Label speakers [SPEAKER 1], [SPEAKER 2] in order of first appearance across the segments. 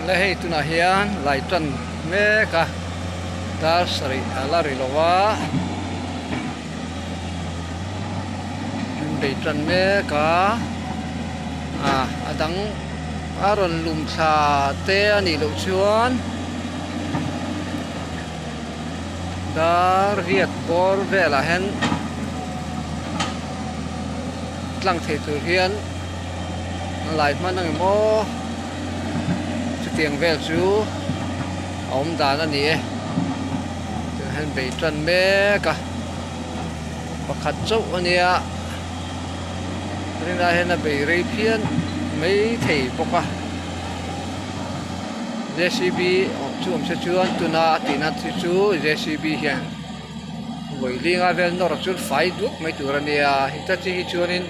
[SPEAKER 1] Le hei tunah hian lai tan mek a dar sarih a la ri lo a an bei tan mek a ah a dang a rawn lum thla te a nih loh chuan dar riat bawr velah hian tlang thei tur hian lai hman ang em aw chutiang vel chu a awm dan a ni e tunah hian bei tan mek a pakhat chauh a nia rinai hian a bei rei phian mai thei bawk a J C B chu awm se chuan tuna a tihna chu chu J C B hian vawi linga vel nawr chu fai dup mai tur a nia hitachi hi chuanin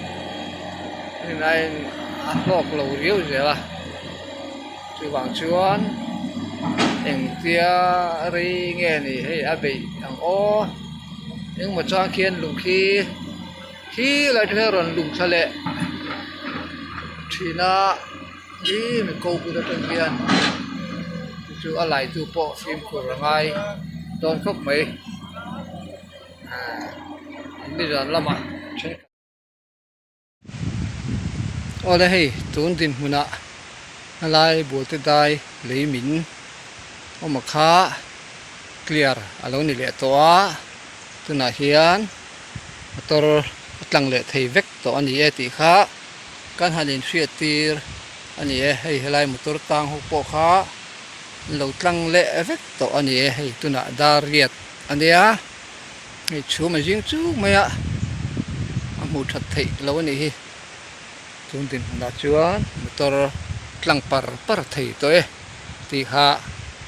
[SPEAKER 1] rinaiin a hlawk lo riau zel a chuvang chuan engtia rei nge ni hei a beih ang aw engemaw chang khian lung khi khi lai te hian a rawn lum thla leh thin a hi mi ko bul atang hian chu chu a lai tu pawh fimkhur a ngai dawn khawp mai ahh nizan lamah thenkhat. Awle hei tun dinhmunah helai bualte dai lei min awm a kha clear a lo ni leh tawh a tunah hian motor a tlang leh thei vek tawh a ni e tih kha kan han inhriat tir a ni e hei helai motor tang ho pawh kha an lo tlang leh vek tawh a ni e hei tunah dar riat a nia. Hei chhum a zing chuk mai a a hmuh that theih lo a nih hi chung dinhmunah chuan motor tlang par par thei tawh e tih kha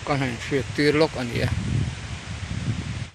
[SPEAKER 1] ka han hriat tir lawk a ni e.